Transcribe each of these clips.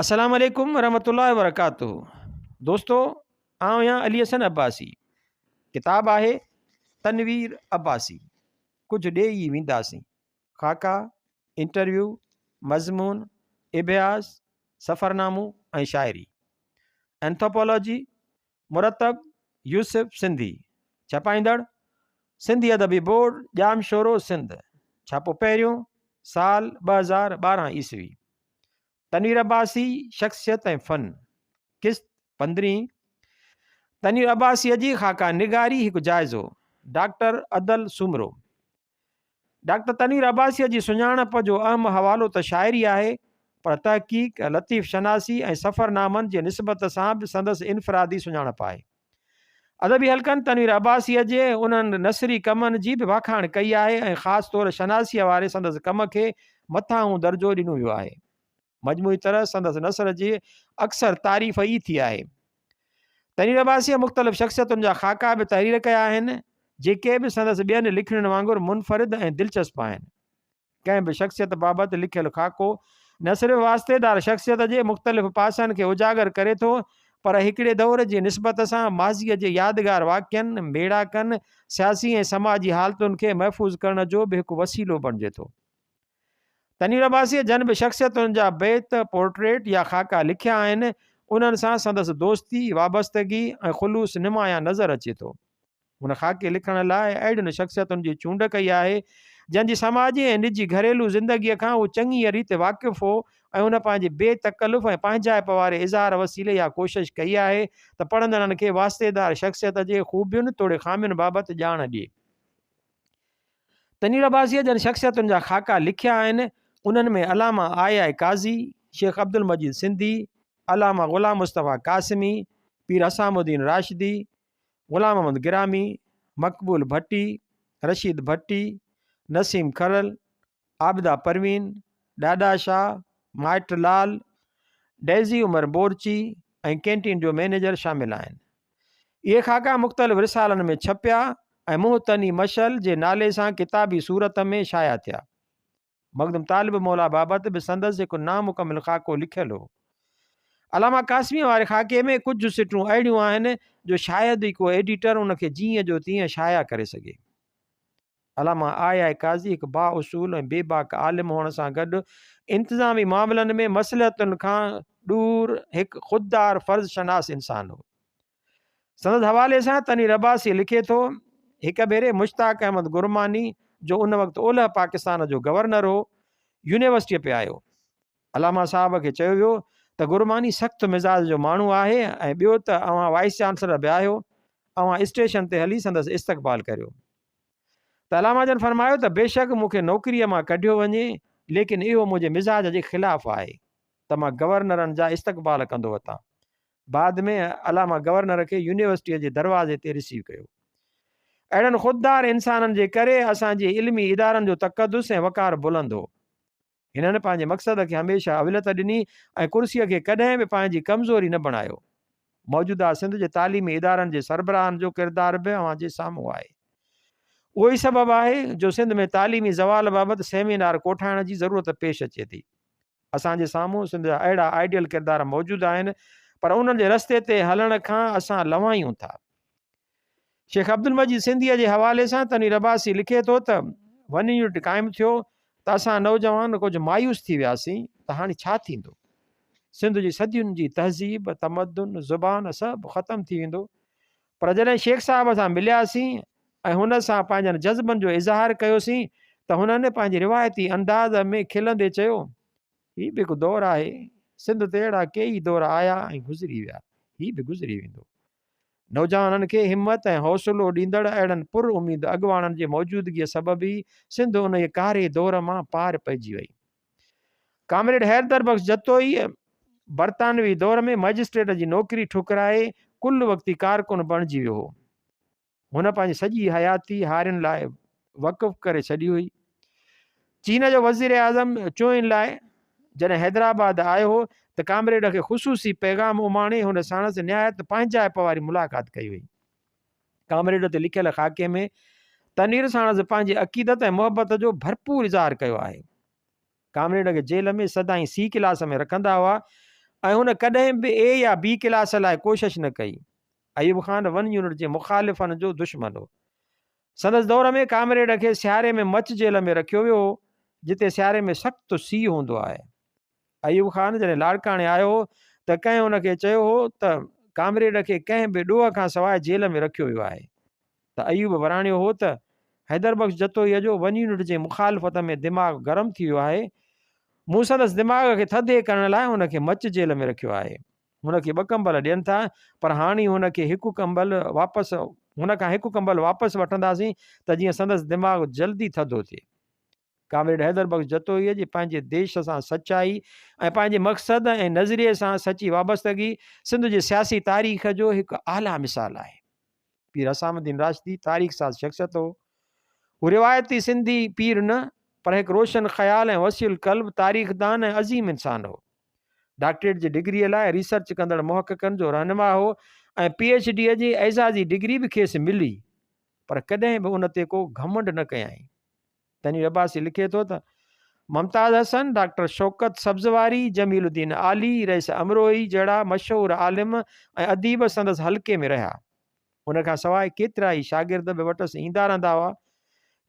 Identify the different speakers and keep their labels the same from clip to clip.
Speaker 1: السلام عليڪم ورحمة الله وبرڪاته دوستو آئون آهيان علي حسن عباسي ڪتاب آهي تنوير عباسي ڪجهه ڏي ئي وينداسين خاڪا انٽرويو مضمون اڀياس سفرنامو ۽ شاعري اينٿوپولوجي مرتب يوسف سنڌي ڇپائيندڙ سنڌي ادبي بورڊ ڄامشورو سنڌ ڇاپو پهريون سال 2012 عيسوي تنوير عباسي، شخصيت ۽ فن، قسط پندرهين، تنوير عباسيء جي خاڪا نگاري هڪ جائزو، ڊاڪٽر ادل سومرو. ڊاڪٽر تنوير عباسيء جي سڃاڻپ جو اهم حوالو ته شاعري آهي، پر تحقيق، لطيف شناسي ۽ سفرنامن جي نسبت سان به سندس انفرادي سڃاڻپ آهي. ادبي حلقن تنوير عباسيء جي انهن نثري ڪمن جي به واکاڻ ڪئي آهي ۽ خاص طور شناسيء واري سندس ڪم کي مٿانهون درجو ڏنو ويو آهي. مجموعي طرح سندس نثر جي اڪثر تعريف ئي ٿي آهي. تنوير عباسيء مختلف شخصيتن جا خاڪا به تحرير ڪيا آهن، جيڪي به سندس ٻين لکڻين وانگر منفرد ۽ دلچسپ آهن. ڪنهن به شخصيت بابت لکيل خاڪو نه صرف واسطيدار شخصيت جي مختلف پاسن کي اجاگر ڪري ٿو پر هڪڙي دور جي نسبت سان ماضيء جي يادگار واقعن، ميڙاڪن، سياسي ۽ سماجي حالتن کي محفوظ ڪرڻ جو به هڪ وسيلو بڻجي ٿو. تنوير عباسيء جن به شخصيتن جا بيت، پورٽريٽ يا خاڪا لکيا آهن، انهن سان سندس دوستي، وابستگي ۽ خلوص نمايان نظر اچي ٿو. هن خاڪي لکڻ لاء اهڙين شخصيتن جي چونڊ ڪئي آهي، جن جي سماجي ۽ نجي گهريلو زندگيء کان هو چڱيء ريت واقف هو ۽ هن پنهنجي بي تڪلف ۽ پنهنجائپ واري اظهار وسيلي اها ڪوشش ڪئي آهي ته پڙهندڙن کي واسطيدار شخصيت جي خوبين توڙي خامين بابت ڄاڻ ڏئي. تنوير عباسيء جن شخصيتن جا خاڪا لکيا آهن، انهن ۾ علامه آء آء قاضي، شيخ عبدالمجيد سنڌي، علامه غلام مصطفيٰ قاسمي، پير حسام الدين راشدي، غلام محمد گرامي، مقبول ڀٽي، رشيد ڀٽي، نسيم کرل، عابده پروين، ڏاڏا شاهه، مائٽ لال، ڊيزي عمر بورچي ۽ ڪينٽين جو مئنيجر شامل آهن. اهي خاڪا مختلف رسالن ۾ ڇپيا ۽ منهن تني مشعل جي نالي سان ڪتابي صورت ۾ شايع ٿيا. مخدوم طالب مولا بابت به سندس هڪ نامڪمل خاڪو لکيل هو. علامه قاسميء واري خاڪي ۾ ڪجهه سٽون اهڙيون آهن جو شايد ئي ڪو ايڊيٽر ان کي جيئن جو تيئن شايع ڪري سگهي. علامه آء آء قاضي هڪ بااصول ۽ بيباڪ عالم هئڻ سان گڏ انتظامي معاملن ۾ مصلحتن کان ڏور هڪ خوددار فرض شناس انسان هو. سندس حوالي سان تنوير عباسي لکي ٿو، هڪ ڀيري مشتاق احمد گرماني، جو ان وقت اولهه پاڪستان جو گورنر هو، يونيورسٽيء پئي آيو. علامه صاحب کي چيو ويو ته گرماني سخت مزاج جو ماڻهو آهي ۽ ٻيو ته اوهان وائيس چانسلر به آهيو، اوهان اسٽيشن تي هلي سندس استقبال ڪريو. ته علامه جن فرمايو ته بيشڪ مون کي نوڪريء مان ڪڍيو وڃي، ليڪن اهو منهنجي مزاج جي خلاف آهي ته مان گورنرن جا استقبال ڪندو وتان. بعد ۾ علامه گورنر کي يونيورسٽيء جي دروازي تي رسيو ڪيو. اهڙن خوددار انسانن جي ڪري اسان جي علمي ادارن جو تقدس ۽ وقار بلند هو. هنن پنهنجي مقصد کي هميشه اوليت ڏني ۽ ڪرسيء کي ڪڏهن به پنهنجي ڪمزوري نه بڻايو. موجوده سنڌ جي تعليمي ادارن جي سربراهن جو ڪردار به اوهان جي سامهون آهي. اهو ئي سبب آهي جو سنڌ ۾ تعليمي زوال بابت سيمينار ڪوٺائڻ جي ضرورت پيش اچي ٿي. اسان جي سامهون سنڌ جا اهڙا آئيڊيل ڪردار موجود آهن پر انهن جي رستي تي هلڻ کان اسان لنوايون ٿا. شيخ عبدالمجيد سنڌيء جي حوالي سان تنوير عباسي لکي ٿو ته ون يونٽ قائم ٿيو ته اسان نوجوان ڪجهه مايوس ٿي وياسين ته هاڻي ڇا ٿيندو؟ سنڌ جي صدين جي تهذيب، تمدن، زبان سڀ ختم ٿي ويندو. پر جڏهن شيخ صاحب سان ملياسين ۽ هن سان پنهنجن جذبن جو اظهار ڪيوسين ته هنن پنهنجي روايتي انداز ۾ کلندي چيو، هي به هڪ دور آهي، سنڌ تي اهڙا ڪيئي دور آيا ۽ گذري ويا، هي به گذري ويندو. نوجوانن کي همت ۽ حوصلو ڏيندڙ اهڙن پر اميد اڳواڻن جي موجودگيء سبب ئي سنڌ انهيء ڪاري دور مان پار پئجي وئي. ڪامريڊ حيدر بخش جتوئيء برطانوي دور ۾ مئجسٽريٽ جي نوڪري ٺڪرائي ڪل وقتي ڪارڪن بڻجي ويو هو. هن پنهنجي سڄي حياتي هارين لاء وقف ڪري ڇڏي هئي. چين جو وزيراعظم چوئين لاء جڏهن حيدرآباد آيو هو ته ڪامريڊ کي خصوصي پيغام اماڻي هن ساڻس نهايت پنهنجائپ واري ملاقات ڪئي هئي. ڪامريڊ تي لکيل خاڪي ۾ تنوير ساڻس پنهنجي عقيدت ۽ محبت جو ڀرپور اظهار ڪيو آهي. ڪامريڊ کي جيل ۾ سدائين سي ڪلاس ۾ رکندا هئا ۽ هن ڪڏهن به اي يا بي ڪلاس لاء ڪوشش نه ڪئي. ايوب خان ون يونٽ جي مخالفن جو دشمن هو. سندس دور ۾ ڪامريڊ کي سياري ۾ مچ جيل ۾ رکيو ويو هو، جتي سياري ۾ سخت سيء هوندو آهي. ايوب خان جڏهن لاڙڪاڻي آيو هو ته ڪنهن هن کي چيو هو ته ڪامريڊ کي ڪنهن به ڏوهه کان سواء جيل ۾ رکيو ويو آهي ته ايوب وراڻيو هو ته حيدر بخش جتوئيء جو ون يونٽ جي مخالفت ۾ دماغ گرم ٿي ويو آهي، مون سندس دماغ کي ٿڌي ڪرڻ لاء هن کي مچ جيل ۾ رکيو آهي. هن کي ٻه ڪمبل ڏين ٿا پر هاڻي هن کي هڪ ڪمبل واپس هن کان هڪ ڪمبل واپس وٺنداسين ته جيئن سندس دماغ جلدي ٿڌو ٿئي. ڪامريڊ حيدر بخش جتوئيء جي پنهنجي ديش سان سچائي ۽ پنهنجي مقصد ۽ نظريي سان سچي وابستگي سنڌ جي سياسي تاريخ جو هڪ اعليٰ مثال آهي. پير حسام الدين راشدي تاريخ ساز شخصيت هو. هو روايتي سنڌي پير نه پر هڪ روشن خيال ۽ وسيع القلب تاريخدان ۽ عظيم انسان هو. ڊاڪٽريٽ جي ڊگريء لاء ريسرچ ڪندڙ محققن جو رهنما هو ۽ پي ايڇ ڊيء جي اعزازي ڊگري به کيس ملي پر ڪڏهن به ان تي ڪو گهمنڊ نه ڪيائين. تنوير عباسي لکي ٿو ته، ممتاز حسن، ڊاڪٽر شوڪت سبزواري، جميل الدين عالي، رئيس امروهي جهڙا مشهور عالم ۽ اديب سندس حلقي ۾ رهيا. ان کان سواء ڪيترائي شاگرد به وٽس ايندا رهندا هئا.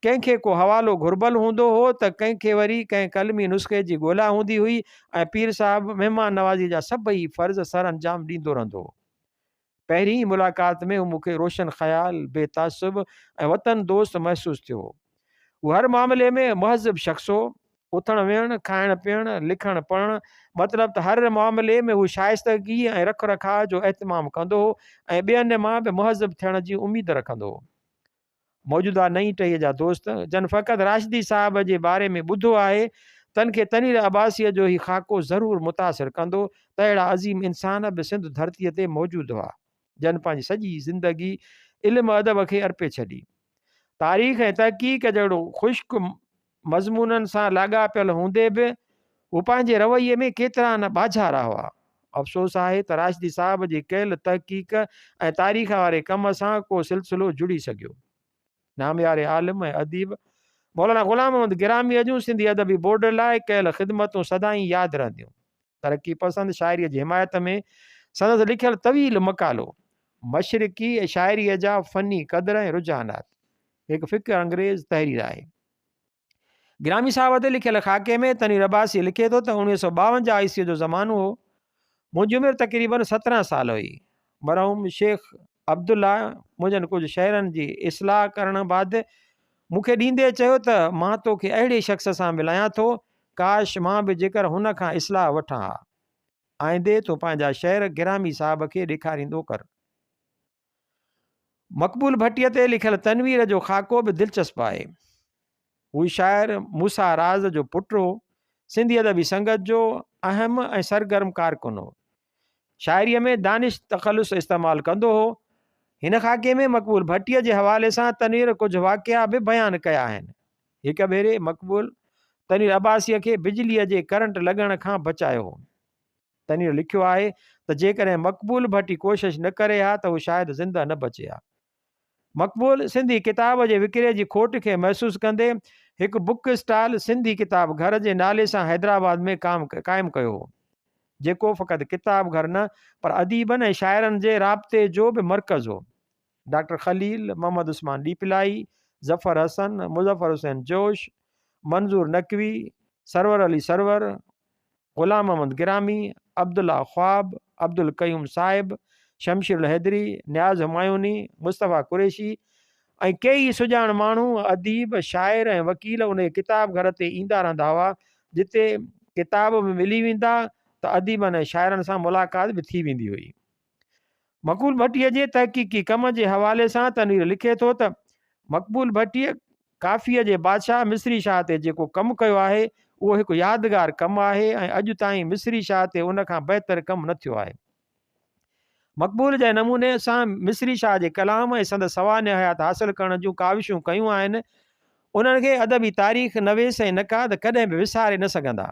Speaker 1: ڪنهن کي ڪو حوالو گهربل هوندو هو ته ڪنهن کي وري ڪنهن قلمي نسخي جي ڳولا هوندي هئي ۽ پير صاحب مهمان نوازيء جا سڀئي فرض سرانجام ڏيندو رهندو هو. پهرين ئي ملاقات ۾ هو مون کي روشن خيال، بي تعصب ۽ وطن دوست محسوس ٿيو هو. هو هر معاملي ۾ مهذب شخص هو. اٿڻ ويهڻ، کائڻ پيئڻ، لکڻ پڙهڻ، مطلب ته هر معاملي ۾ هو شائستگي ۽ رک رکاء جو اهتمام ڪندو هو ۽ ٻين مان به مهذب ٿيڻ جي اميد رکندو هو. موجوده نئين ٽهيء جا دوست، جن فقط راشدي صاحب جي باري ۾ ٻڌو آهي، تن کي تنوير عباسيء جو هي خاڪو ضرور متاثر ڪندو ته اهڙا عظيم انسان به سنڌ ڌرتيء تي موجود هئا، جن پنهنجي سڄي زندگي علم ادب کي ارپي ڇڏي. تاريخ ۽ تحقيق جهڙو خشڪ مضمونن سان لاڳاپيل هوندي به هو پنهنجي رويي ۾ ڪيترا نه ٻاجهارا هئا. افسوس آهي ته راشدي صاحب جي ڪيل تحقيق ۽ تاريخ واري ڪم سان ڪو سلسلو جڙي سگهيو. نامياري عالم ۽ اديب مولانا غلام محمد گراميء جون سنڌي ادبي بورڊ لاء ڪيل خدمتون سدائين ياد رهنديون. ترقي پسند شاعريء جي حمايت ۾ سندس لکيل طويل مقالو مشرقي شاعريء جا فني قدر ۽ رجحانات هڪ فڪر انگريز تحرير آهي. گرامي صاحب تي لکيل خاڪي ۾ تنوير عباسي لکي ٿو ته 1952 عيسويء جو زمانو هو. منهنجي عمر تقريباً 17 سال هئي. مرحوم شيخ عبدالله منهنجن ڪجهه شعرن جي اصلاح ڪرڻ بعد مون کي ڏيندي چيو ته مان توکي اهڙي شخص سان ملايان ٿو، ڪاش مان به جيڪر هن کان اصلاح وٺان ها. آئندي تون پنهنجا شعر گرامي صاحب کي ڏيکاريندو ڪر. مقبول ڀٽيء تي لکيل تنوير جو خاڪو به دلچسپ آهي. هو شاعر موسيٰ راز جو پٽ هو. سنڌي ادبي سنگت جو اهم ۽ سرگرم ڪارڪن هو. شاعريء ۾ دانش تخلص استعمال ڪندو هو. هن خاڪي ۾ مقبول ڀٽيء جي حوالي سان تنوير ڪجهه واقعا به بيان ڪيا آهن. هڪ ڀيري مقبول تنوير عباسيء کي بجليء جي ڪرنٽ لڳڻ کان بچايو هو. تنوير لکيو آهي ته جيڪڏهن مقبول ڀٽي ڪوشش نه ڪري ها ته هو شايد زنده نه بچي ها. مقبول سنڌي ڪتاب جي وڪري جي کوٽ کي محسوس ڪندي هڪ بڪ اسٽال سنڌي ڪتاب گهر جي نالي سان حيدرآباد ۾ قائم ڪيو هو، جيڪو فقط ڪتاب گهر نه پر اديبن ۽ شاعرن جي رابطي جو به مرڪز هو. ڊاڪٽر خليل، محمد عثمان ڏيپلائي، ظفر حسن، مظفر حسين جوش، منظور نقوي، سرور علي سرور، غلام محمد گرامي، عبدالله خواب، عبدالقيوم صاحب، شمشير الحيدري، نياز همايوني، مصطفيٰ قريشي ۽ ڪيئي سڄاڻ ماڻهو، اديب، شاعر ۽ وڪيل انهيء ڪتاب گهر تي ايندا رهندا هئا، جتي ڪتاب به ملي ويندا ته اديبن ۽ شاعرن سان ملاقات به ٿي ويندي هئي. مقبول ڀٽيء جي تحقيقي ڪم جي حوالي سان تنوير لکي ٿو ته، مقبول ڀٽيء ڪافيء جي بادشاهه مصري شاهه تي جيڪو ڪم ڪيو آهي، اهو هڪ يادگار ڪم آهي ۽ اڄ تائين مصري شاهه تي ان کان بهتر ڪم نه ٿيو آهي. مقبول جنهن نموني سان مصري شاهه جي ڪلام ۽ سندس سوانح حيات حاصل ڪرڻ جون ڪاوشون ڪيون آهن، انهن کي ادبي تاريخ نويس ۽ نقاد ڪڏهن به وساري نه سگهندا.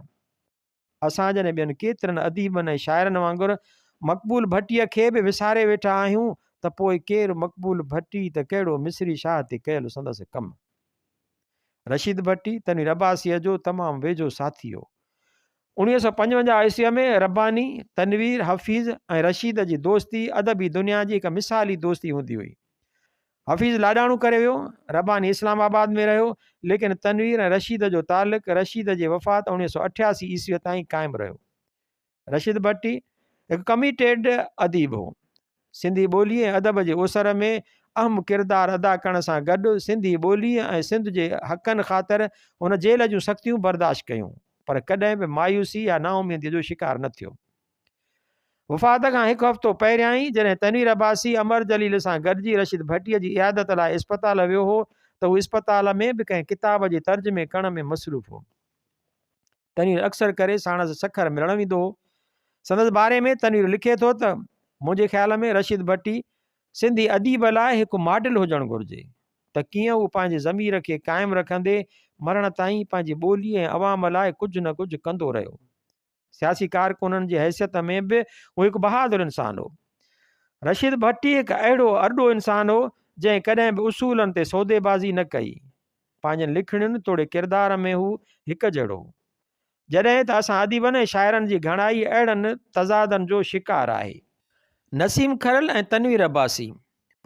Speaker 1: اسان جڏهن ٻين ڪيترن اديبن ۽ شاعرن وانگر مقبول ڀٽيء کي به وساري ويٺا آهيون ته پوء ڪير مقبول ڀٽي ته ڪهڙو مصري شاهه تي ڪيل سندس ڪم. رشيد ڀٽي تنوير عباسيء جو تمام ويجهو ساٿي هو. 1955 عيسويء ۾ رباني، تنوير، حفيظ ۽ رشيد جي دوستي ادبي دنيا جي هڪ مثالي دوستي هوندي هئي. حفيظ لاڏاڻو ڪري ويو، رباني اسلام آباد ۾ رهيو، ليڪن تنوير ۽ رشيد جو تعلق رشيد جي وفات 1988 عيسويء تائين قائم رهيو. رشيد ڀٽي هڪ ڪميٽيڊ اديب هو. سنڌي ٻوليء ۽ ادب جي اوسر ۾ اهم ڪردار ادا ڪرڻ سان گڏ سنڌي ٻوليء ۽ سنڌ جي حقن خاطر هن جيل جون سختيون برداشت ڪيون، پر ڪڏهن به مايوسي يا نااميديء جو شڪار نه ٿيو. وفات کان هڪ هفتو پهريائين جڏهن تنوير عباسي امر جليل سان گڏجي رشيد ڀٽيء جي عيادت لاء اسپتال ويو هو ته هو اسپتال ۾ به ڪنهن ڪتاب جي ترجمي ڪرڻ ۾ مصروف هو. تنوير اڪثر ڪري ساڻس سکر ملڻ ويندو هو. سندس باري ۾ تنوير لکي ٿو ته، منهنجي خيال ۾ رشيد ڀٽي سنڌي اديب لاء هڪ ماڊل هجڻ گهرجي ته ڪيئن هو پنهنجي ضمير کي قائم رکندي مرڻ تائين پنهنجي ٻولي ۽ عوام لاء ڪجهه نه ڪجهه ڪندو رهيو. سياسي ڪارڪنن جي حيثيت ۾ به هو هڪ بهادر انسان هو. رشيد ڀٽي هڪ اهڙو ارڏو انسان هو جنهن ڪڏهن به اصولن تي سوديبازي نه ڪئي. پنهنجين لکڻين توڙي ڪردار ۾ هو هڪ جهڙو هو. جڏهن ته اسان اديبن ۽ شاعرن جي گهڻائي اهڙن تضادن جو شڪار آهي. نسيم کرل ۽ تنوير عباسي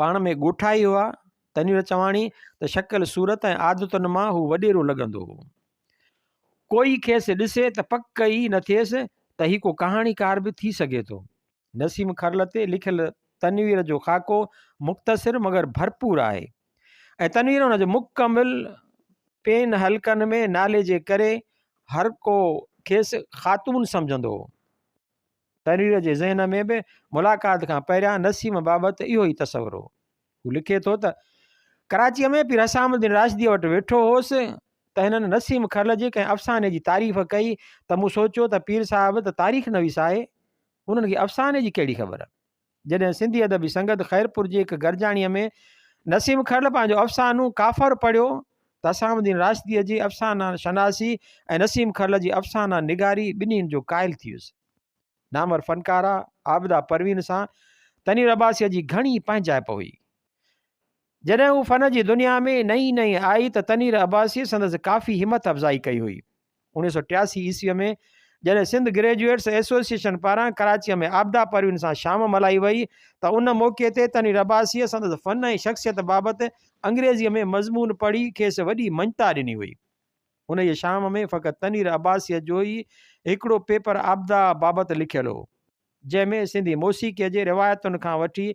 Speaker 1: پاڻ ۾ ڳوٺائي هئا. تنوير چواڻي ته شڪل صورت ۽ عادتن مان هو وڏيرو لڳندو هو. ڪوئي کيس ڏسي ته پڪ ئي نه ٿئيس ته هي ڪو ڪهاڻيڪار به ٿي سگهي ٿو. نسيم کرل تي لکيل تنوير جو خاڪو مختصر مگر ڀرپور آهي ۽ تنوير ان جو مڪمل پين حلقن ۾ نالي جي ڪري هر ڪو کيس خاتون سمجهندو هو. تنوير جي ذهن ۾ به ملاقات کان پهريان نسيم بابت اهو ئي تصور هو. هو لکي ٿو ته، ڪراچيء ۾ پير حسام الدين راشديء وٽ ويٺو هوس ته هنن نسيم کرل جي ڪنهن افساني جي تعريف ڪئي ته مون سوچيو ته پير صاحب ته تاريخ نويس آهي، انهن کي افساني جي ڪهڙي خبر؟ جڏهن سنڌي ادبي سنگت خيرپور جي هڪ گرجاڻيء ۾ نسيم کرل پنهنجو افسانو ڪافر پڙهيو ته حسام الدين راشديء جي افسانه شناسي ۽ نسيم کرل جي افسانه نگاري ٻنهين جو قائل ٿي ويس. نامور فنڪاره عابده پروين سان تنوير عباسيء جي گهڻي پنهنجائپ هئي. جڏهن هو فن جي دنيا ۾ نئين نئين آئي ته تنوير عباسيء سندس ڪافي همت افزائي ڪئي هئي. 1983 عيسويء ۾ جڏهن سنڌ گريجوئيٽس ايسوسيئيشن پاران ڪراچيء ۾ عابده پروين سان شام ملهائي وئي ته ان موقعي تي تنوير عباسيء سندس فن ۽ شخصيت بابت انگريزيء ۾ مضمون پڙهي کيس وڏي مڃتا ڏني هئي. انهيء شام ۾ فقط تنوير عباسيء جو ئي هڪڙو پيپر عابده بابت لکيل هو، جنهن ۾ سنڌي موسيقيء جي روايتن کان وٺي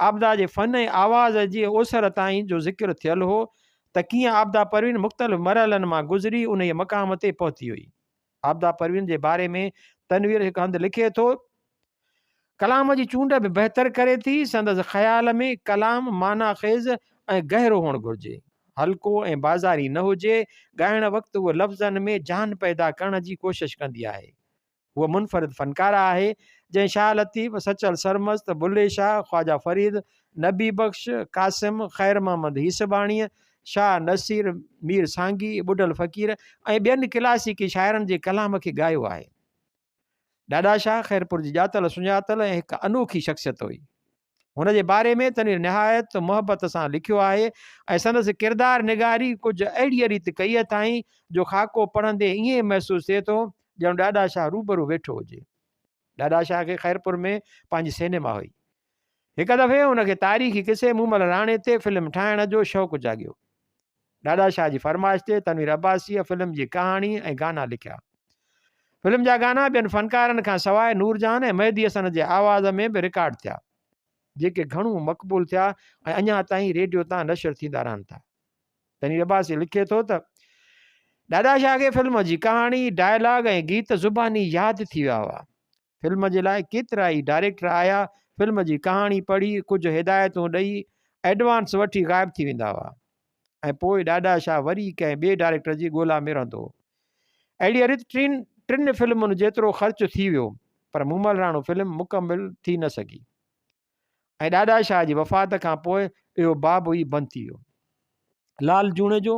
Speaker 1: عابده جي فن ۽ آواز جي اوسر تائين جو ذڪر ٿيل هو ته ڪيئن عابده پروين مختلف مرحلن مان گذري انهيء مقام تي پهتي هئي. عابده پروين جي باري ۾ تنوير هڪ هنڌ لکي ٿو. ڪلام جي چونڊ به بهتر ڪري ٿي، سندس خيال ۾ ڪلام معنيٰ خيز ۽ گهرو هئڻ گهرجي، هلڪو ۽ بازاري نه هجي، ڳائڻ وقت هوء لفظن ۾ جان پيدا ڪرڻ جي ڪوشش ڪندي آهي. هوء منفرد فنڪاره آهي، جنهن شاهه لطيف، سچل سرمست، بلهي شاهه، خواجه فريد، نبي بخش، قاسم، خير محمد هيسباڻيء، شاهه نصير، مير سانگي، ٻڍل فقير ۽ ٻين ڪلاسيڪي شاعرن جي ڪلام کي ڳايو آهي. ڏاڏا شاهه خيرپور جي ڄاتل سڃاتل ۽ هڪ انوکي شخصيت هئي. هن جي باري ۾ تنوير نهايت محبت سان لکيو آهي ۽ سندس ڪردار نگاري ڪجهه اهڙيء ريت ڪئي اٿائين جو خاڪو پڙهندي ائين محسوس ٿئي ٿو ڄڻ ڏاڏا شاهه روبرو ويٺو هجي. ڏاڏا شاهه کي خيرپور ۾ پنهنجي سئنيما هئي. هڪ دفعي هن کي تاريخي قصي مومل راڻي تي فلم ٺاهڻ جو شوق جاڳيو. ڏاڏا شاهه جي فرمائش تي تنوير عباسيء فلم جي ڪهاڻي ۽ گانا لکيا. فلم جا گانا ٻين فنڪارن کان سواء نورجهان ۽ مهدي حسن جي آواز ۾ به رڪارڊ ٿيا، جيڪي گهڻو مقبول ٿيا ۽ اڃا تائين ريڊيو تان نشر ٿيندا رهن ٿا. تنوير عباسي لکي ٿو ته، ڏاڏا شاهه کي فلم جي ڪهاڻي، ڊائلاگ ۽ گيت زباني ياد ٿي ويا هئا. فلم جي لاء ڪيترائي ڊائريڪٽر آيا، فلم جي ڪهاڻي پڙهي، ڪجهه هدايتون ڏئي، ايڊوانس وٺي غائب ٿي ويندا هئا ۽ پوء ڏاڏا شاهه وري ڪنهن ٻئي ڊائريڪٽر جي ڳولا ۾ رهندو هو. اهڙيء ريت ٽن ٽن فلمن جيترو خرچ ٿي ويو، پر مومل راڻو فلم مڪمل ٿي نه سگهي ۽ ڏاڏا شاهه جي وفات کان پوء اهو باب ئي بند ٿي ويو. لال جوڻيجو،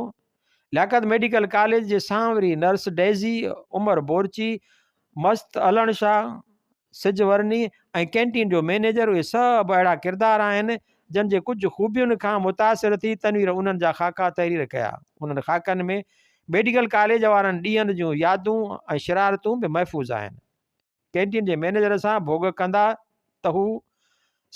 Speaker 1: لياقت ميڊيڪل ڪاليج جي سانوري نرس ڊيزي، عمر بورچي، مست علڻ شاهه، سج ورني ۽ ڪينٽين جو مئنيجر اهي سڀ اهڙا ڪردار آهن جن جي ڪجهه خوبين کان متاثر ٿي تنوير انهن جا خاڪا تحرير ڪيا. انهن خاڪن ۾ ميڊيڪل ڪاليج وارن ڏينهن جون يادون ۽ شرارتون به محفوظ آهن. ڪينٽين جي مئنيجر سان ڀوڳ ڪندا ته هو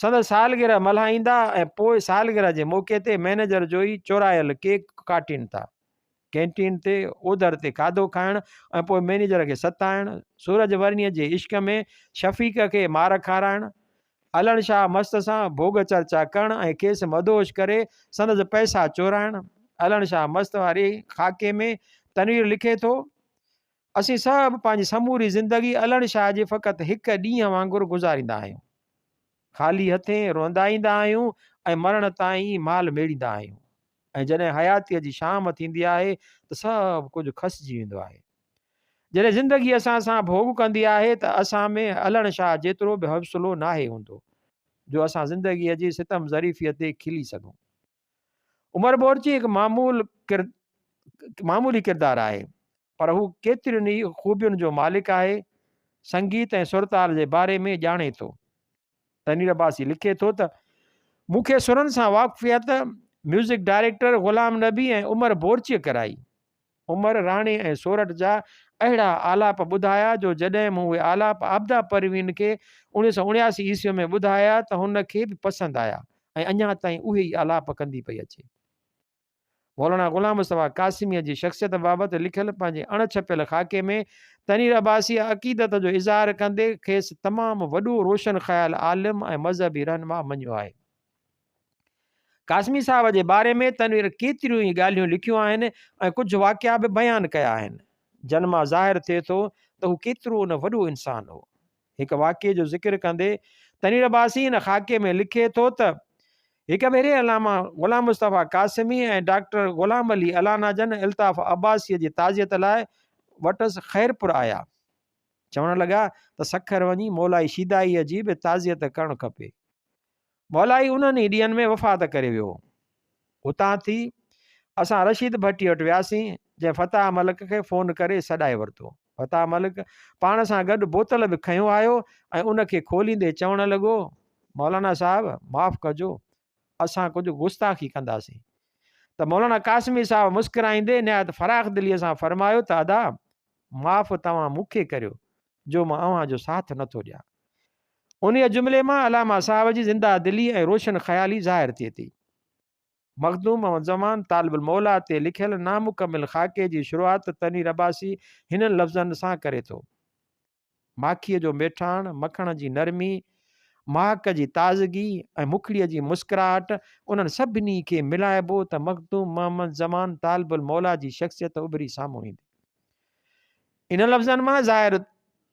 Speaker 1: سندس سالگرهه ملهائيندا ۽ پوء سالگرهه جي موقعي تي مئنيجر جو ئي چورايل ڪيڪ ڪاٽين ٿا. ڪينٽين تي اوڌر تي کاڌو کائڻ ۽ پوء مئنيجر کي ستائڻ، سورج ورنيء جي عشق ۾ شفيق کي مار کارائڻ، علڻ شاهه مست سان ڀوڳ چرچا ڪرڻ ۽ کيس مدهوش ڪري سندس پئسا چورائڻ، علڻ شاهه مست واري خاڪي ۾ تنوير لکي ٿو، اسين سڀ پنهنجي سموري زندگي علڻ شاهه جي فقط هڪ ڏينهن وانگر گذاريندا آهيون. خالي هٿين روئندا ايندا آهيون ۽ مرڻ تائين مال ميڙيندا آهيون. ۽ جڏهن حياتيء جي شام ٿيندي آهي ته سڀ ڪجهه کسجي ويندو آهي. جڏهن زندگي اسان سان ڀوڳ ڪندي آهي ته اسان ۾ علڻ شاهه جيترو به حوصلو ناهي هوندو جو اسان زندگيء جي ستم ظريفيء تي کلي سگهون. عمر بورچي هڪ معمول معمولي ڪردار آهي پر هو ڪيترين ئي خوبين جو مالڪ آهي. سنگيت ۽ سرتال جي باري ۾ ڄاڻي ٿو. تنوير عباسي لکي ٿو ته مون کي سرن سان واقفيت ميوزڪ ڊائريڪٽر غلام نبي ۽ عمر بورچيء ڪرائي. عمر راڻي ۽ سورٺ جا اهڙا آلاپ ٻڌايا جو جڏهن مون اهي آلاپ عابده پروين کي 1979 عيسويء ۾ ٻڌايا ته هن کي به پسند آيا ۽ اڃا تائين اهي ئي آلاپ ڪندي پئي اچي. مولانا غلام مصطفيٰ قاسميء جي شخصيت بابت لکيل پنهنجي اڻ ڇپيل خاڪي ۾ تنوير عباسيء عقيدت جو اظهار ڪندي کيس تمام وڏو روشن خيال عالم ۽ مذهبي رهنما مڃيو آهي. قاسمي صاحب جي باري ۾ تنوير ڪيتريون ئي ڳالهيون لکيون آهن ۽ ڪجهه واقعا به بيان ڪيا آهن، جن مان ظاهر ٿئي ٿو ته هو ڪيترو نه وڏو انسان هو. هڪ واقعي جو ذڪر ڪندي تنوير عباسي هن خاڪي ۾ لکي ٿو ته، هڪ ڀيري علامه غلام مصطفيٰ قاسمي ۽ ڊاڪٽر غلام علي الانا جن الطاف عباسيء جي تعزيت لاء وٽس خيرپور آيا. چوڻ لڳا ته سکر وڃي مولائي شيدائيء جي به تعزيت ڪرڻ کپي. مولائي انهن ئي ڏينهن ۾ وفات ڪري ويو هو. اتان ٿي اسان رشيد ڀٽي وٽ وياسين، جنهن فتاح ملڪ کي فون ڪري سڏائي ورتو. فتاح ملڪ پاڻ سان گڏ بوتل به کنيو آيو ۽ ان کي کوليندي چوڻ لڳو، مولانا صاحب معاف ڪجو، اسان ڪجهه گستاخي ڪنداسين. ته مولانا قاسمي صاحب مسڪرائيندي نهايت فراخ دليء سان فرمايو ته ادا معاف توهان مون کي ڪريو، جو مان اوهان جو ساٿ نٿو ڏيان. انهيء جملي مان علامه صاحب جي زنده دلي ۽ روشن خيالي ظاهر ٿئي ٿي. مخدوم محمد زمان طالب الموليٰ تي لکيل نامڪمل خاڪي جي شروعات تنوير عباسي هنن لفظن سان ڪري ٿو. ماکيء جو ميٺاڻ، مکڻ جي نرمي، مهڪ جي تازگي ۽ مکڙيء جي مسڪراهٽ انهن سڀني کي ملائبو ته مخدوم محمد زمان طالب الموليٰ جي شخصيت اڀري سامهون ايندي. انهن لفظن مان ظاهر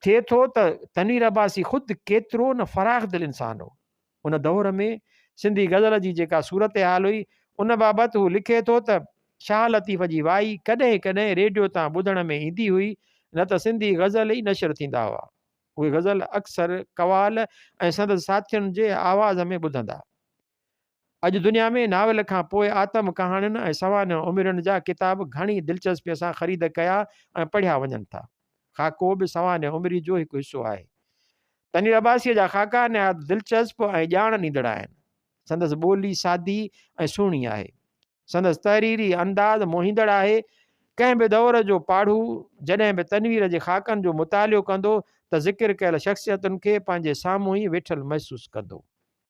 Speaker 1: ٿئي ٿو ته تنوير عباسي خود ڪيترو نه فراخ دل انسان هو. ان دور ۾ سنڌي غزل جي جيڪا صورتحال هئي، ان بابت هو لکي ٿو ته، شاهه لطيف جي وائي ڪڏهن ڪڏهن ريڊيو تان ٻڌڻ ۾ ايندي هئي، نه ته سنڌي غزل ئي نشر ٿيندا هئا. اهي غزل اڪثر قوال ۽ سندس ساٿين جي آواز ۾ ٻڌندا. اڄ دنيا ۾ ناول کان پوء آتم ڪهاڻين ۽ سوانح عمرين جا ڪتاب گهڻي دلچسپيء سان خريد ڪيا ۽ پڙهيا وڃن ٿا. خاڪو به سوانح عمري جو هڪ حصو آهي. تنوير عباسيء جا خاڪا نهايت دلچسپ ۽ ڄاڻ ڏيندڙ آهن. سندس ٻولي سادي ۽ سهڻي آهي. سندس تحريري انداز موهيندڙ آهي. ڪنهن به دور جو پاڙهو جڏهن به تنوير جي خاڪن جو مطالعو ڪندو ته ذڪر ڪيل شخصيتن کي پنهنجي سامهون ئي ويٺل محسوس ڪندو.